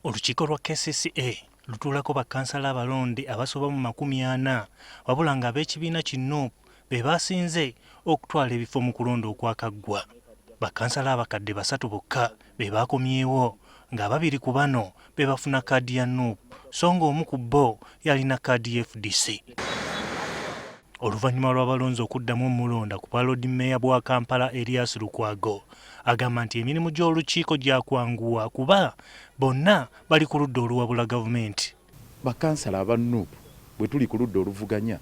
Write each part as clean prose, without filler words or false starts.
Olukiiko lwa KCCA lutuulako bakkansala abalonde abasoba mu 40, wabula ng'ab'ekibiina ki Nup be basinze okutwala ebifo mu kulonda okwakaggwa. Bakkansala abakadde basatu bokka be baakomyewo, ng'ababiri ku bano be bafuna kaadi ya Nup, so ng'omu ku bo yalina kaadi ya FDC. Oluvannyuma lw'abalonzi okuddamu omulonda ku bwa Loodi Mmeeya bwa Kampala, Erias Lukwago agamba nti emirimu gy'olukiiko gyakwanguwa kuba bonna bali ku ludda oluwabula gavumenti. Bakansala aba Nup bwe tuli ku ludda oluvuganya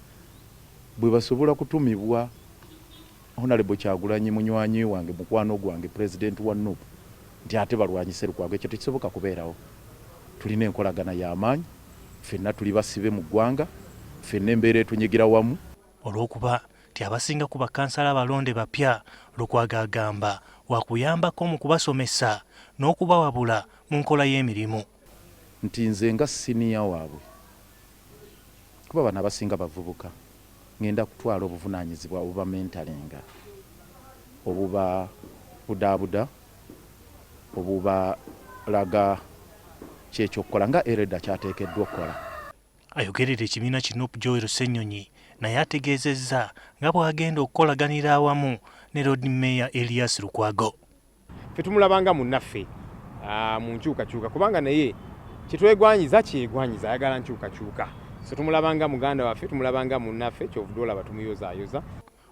bwe basobola kutumibwa Honorable Kyagulanyi munywanyi wange, mukwano gwange, pulezidenti wa Nup, nti ate balwanyise Lukwago, ekyo tekisoboka kubeerawo. Tulina enkolagana y'amaanyi, ffenna tuli basibe mu ggwanga, ffenna embeera etunyigira wamu. Olw'okuba nti abasinga ku bakansala abalonde bapya, Lukwago agamba wakuyambako mu kubasomesa n'okubawabula mu nkola y'emirimu. Nti nze nga siniya waabwe, kuba bano abasinga bavubuka, ngenda kutwala obuvunaanyizibwa obuba mentalinga, obuba budaabuda, obubalaga ki ekyokukola nga elder kyateekeddwa okukola. Ayogerera ekibiina ki Nup Joel Ssenyonyi naye ategeezezza nga bw'agenda okukolaganira awamu ne Lord Mayor Elias Lukwago. Ffe tumulabanga munnaffe mu nkyukakyuka, kubanga naye kyetwegwanyiza kyegwanyiza, ayagala nkyukakyuka, so tumulabanga muganda waffe, tumulabanga munnaffe, kyovudde olaba tumuyozaayoza.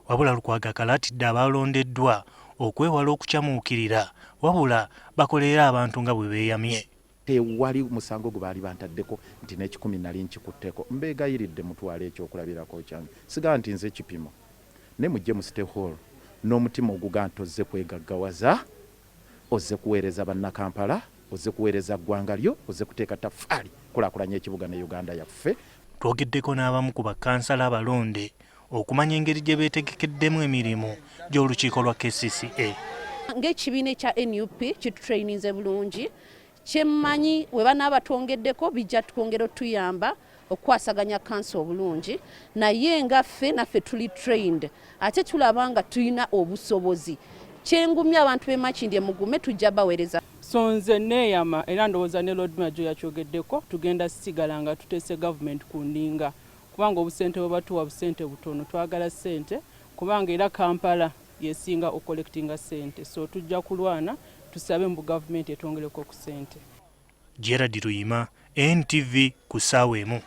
Wabula Lukwago akalaatidde abalondeddwa okwewala okucamuukirira, wabula bakolerere abantu nga bwe beeyamye. Tewali musango gwe baali bantaddeko nti n'ekikumi nali nkikutteko. Mbeegayiridde mutwale ekyokulabirako kyange. Sigamba nti nze kipimo, naye mujje mu City Hall n'omutima oguga nti ozze kwegaggawaza, ozze kuweereza Bannakampala, ozze kuweereza ggwanga lyo, ozze kuteeka taffaali kukulaakulanya ekibuga ne Uganda yaffe. Twogeddeko n'abamu ku bakansala abalonde okumanya engeri gye beetegekeddemu emirimu gy'olukiiko lwa KCCA. Ng'ekibiina ekya NUP kitutrayininze bulungi, kyemmanyi we banaaba twongeddeko bijja twongera otuyamba okukwasaganya kanso obulungi, naye nga ffe naffe tuli trained ate tulaba nga tulina obusobozi. Kyengumya abantu b'e Makindye, mugume, tujja baweereza. So nze neeyama, era ndowooza ne Lord Mayor yakyogeddeko, tugenda sigala nga tuteese gavumenti ku nninga, kubanga obusente bwe batuwa busente butono. Twagala ssente, kubanga era Kampala yesinga ocollectinga ssente, so tujja kulwana tusabe mu gavumenti etwongereko ku ssente. Gerald Luyima, NTV, ku ssaawa 1.